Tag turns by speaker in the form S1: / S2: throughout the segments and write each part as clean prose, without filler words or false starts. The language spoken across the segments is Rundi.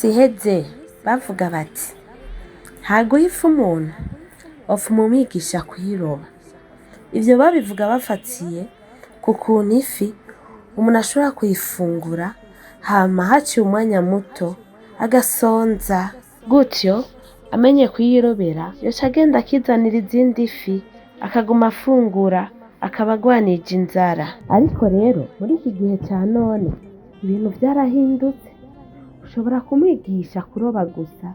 S1: Mu minsi iheze bavuga bati ntaguha ifi umuntu wopfuma umwigisha kuyiroba. Ivyo babivuga bafatiye ku kuntu ifi umuntu ashobora kuyifungura hama haciye umwanya muto agasonza, gutyo amenye kuyirobera yoca agenda akizanira izindi fi akaguma afungura akaba agwanije inzara. Ariko rero muri iki gihe ca none ibintu vyarahindutse, ushobora kumwigisha kuroba gusa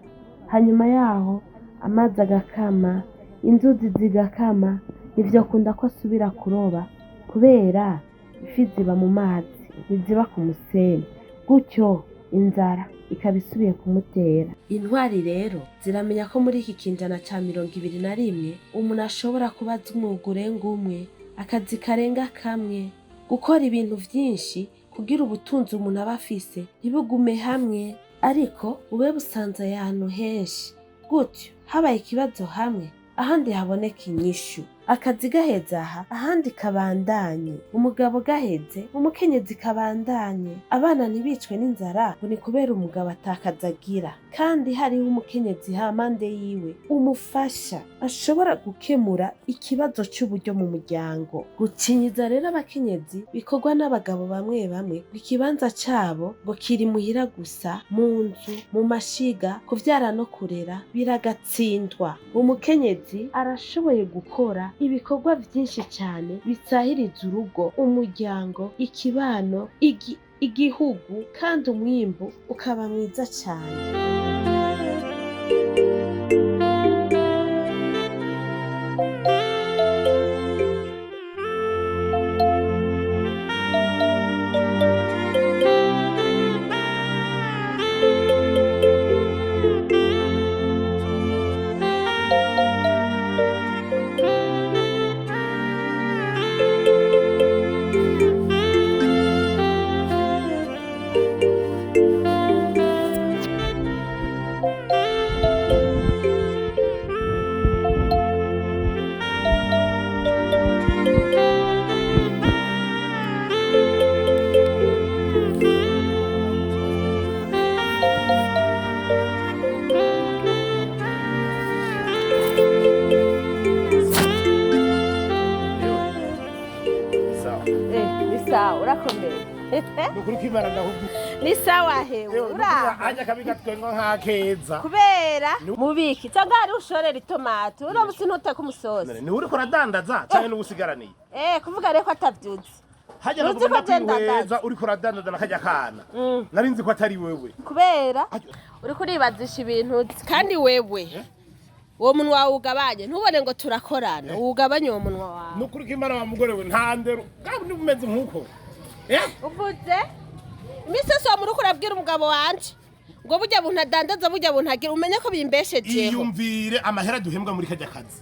S1: hanyuma yaho amazi agakama, inzuzi zigakama, ntivyokunda ko asubira kuroba kubera ifi ziba mu mazi ntiziba ku musenyi, gutyo inzara ikaba isubiye kumutera. Intwari rero ziramenya ko muri iki kinjana ca 21 umuntu ashobora kuba azi umwuga urenga umwe, akazi karenga kamwe, gukora ibintu vyinshi kugira ubutunzi umuntu aba afise ntibugume hamwe ariko bube busanzaye ahantu henshi, gutyo habaye ikibazo hamwe ahandi haboneka inyishu. Akazi gaheze aha ahandi kabandanye, umugabo gaheze umukenyezi kabandanye, abana ntibicwe n'inzara ngo ni kubera umugabo atakazi agira, kandi hariho umukenyezi hampande yiwe umufasha ashobora gukemura ikibazo c'uburyo mu muryango. Gucinyiza rero abakenyezi bikorwa n'abagabo bamwe bamwe ngo ikibanza cabo ngo kiri muhira gusa, mu nzu, mu mashiga, kuvyara no kurera biragatsindwa. Umukenyezi arashoboye gukora ibikorwa vyinshi cane bisahiriza urugo, umuryango, ikibano, igihugu kandi umwimbu ukaba mwiza cane.
S2: Sawa.
S3: Ni sawa, urakomeye.
S2: Nukuri kwimana ndahubwi.
S3: Ni sawa hewe, uraho.
S2: Anya kabi gatwengo nk'akeza.
S3: Kubera mubiki cyangwa hari ushorera itomati uno musi ntuteka umusozi.
S2: Ni uriko uradandaza canke n'uwusigaraniye?
S3: Kuvuga rero ko atavyuzi.
S2: Hajya
S3: Ntuzi ko
S2: nakugenda
S3: agenda
S2: kwihweza uriko uradandaza na karya kana. Nari nzi ko atari wewe.
S3: Kubera
S2: Ajya.
S3: uriko uribazisha ibintu uzi. Kandi wewe uwo munwa wawe ugabanye, ntubone ngo turakorana, uwugabanye uwo munwa wawe.
S2: Nukuri kwimana wa mugore we nta ndero. Kandi umeze nkuko.
S3: Uvuze iminsi yose wama uriko urabwira umugabo wanje ngo burya buntu adandaza, burya buntu agira, umenye ko bimbeshejeho.
S2: Iyumvire amahera duhembwa muri karya kazi.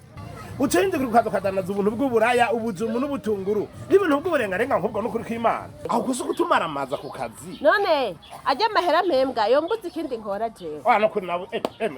S2: Ucinze kuri kaza ukadandaza ubuntu bw'uburaya, ubujumu n'ubutunguru n'ibintu bw'uburengarenga nk'ubwo nukuri kw'Imana. Aho gusa kutumara amaza ku kazi.
S3: None ajya amahera mpembwa yombuza ikindi nkora jewe?
S2: Wa nukuri nawe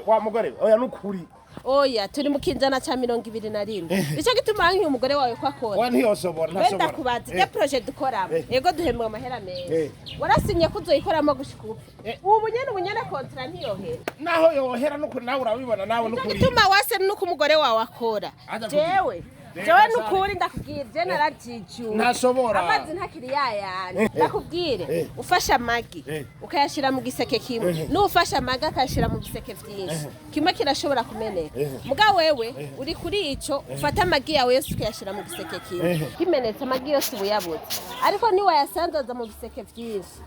S2: wa mugore we, oya nukuri.
S3: Oya, turi mu kinjana ca 21, nico gituma wankiye umugore wawe ko akora.
S2: Wa ntiyoshobora,
S3: Wenda
S2: ntashobora.
S3: kubaza ibyo projet dukoramo, yego duhembwa amahera meza, warasinye ko uzoyikoramo gushika upfa. Ubu nyene contrat ntiyohera.
S2: Naho yohera nukuri nawe urabibona nawe
S3: nico
S2: nukuri.
S3: gituma wase nuko umugore wawe akora.
S2: Aza kugira.
S3: Jewe
S2: Reka
S3: jewe
S2: sare.
S3: nukuri ndakubwira, je narajijuwe.
S2: Ntashobora.
S3: Amazi ntakiri yayandi, ndakubwire. Ufashe amagi ukayashira mu giseke kimwe, n'ufashe amagi akayashira mu biseke vyinshi, kimwe kirashobora kumeneka. Muga wewe uri kuri ico, ufata amagi yawe yose ukayashira mu giseke kimwe, kimenetse amagi yose uba uyabuze. Ariko niwayasanzaza mu biseke vyinshi,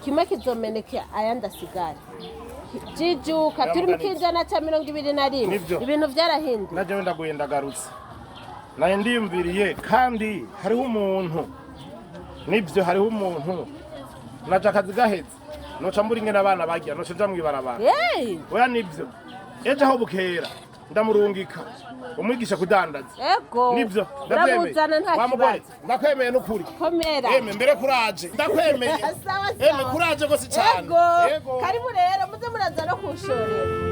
S3: kimwe kizomeneka ayandi asigare. Jijuka, turi mu kinjana ca 21.
S2: Nivyo.
S3: Ibintu vyarahinduye.
S2: Najewe ndaguye ndagarutse. Naye ndiyumviriye kandi hariho umuntu. Nivyo hariho umuntu. Naje akazi gaheze. Noca mbura ingene abana barya, noca nja mw'ibarabara.
S3: Hey!
S2: Oya nivyo. Ejo aho bukera ndamurungika. Umwigisha kudandaza.
S3: Ego.
S2: Nivyo, ndavyemeye.
S3: Uramuzana nta
S2: Wa mugore,
S3: kibazo.
S2: ndakwemeye nukuri.
S3: Komera.
S2: Eme mbere kuraje. Ndakwemeye.
S3: Sawa
S2: Eme
S3: sawa.
S2: kuraje gose cyane.
S3: Ego. Karibu rero muze muraza no kunshorera.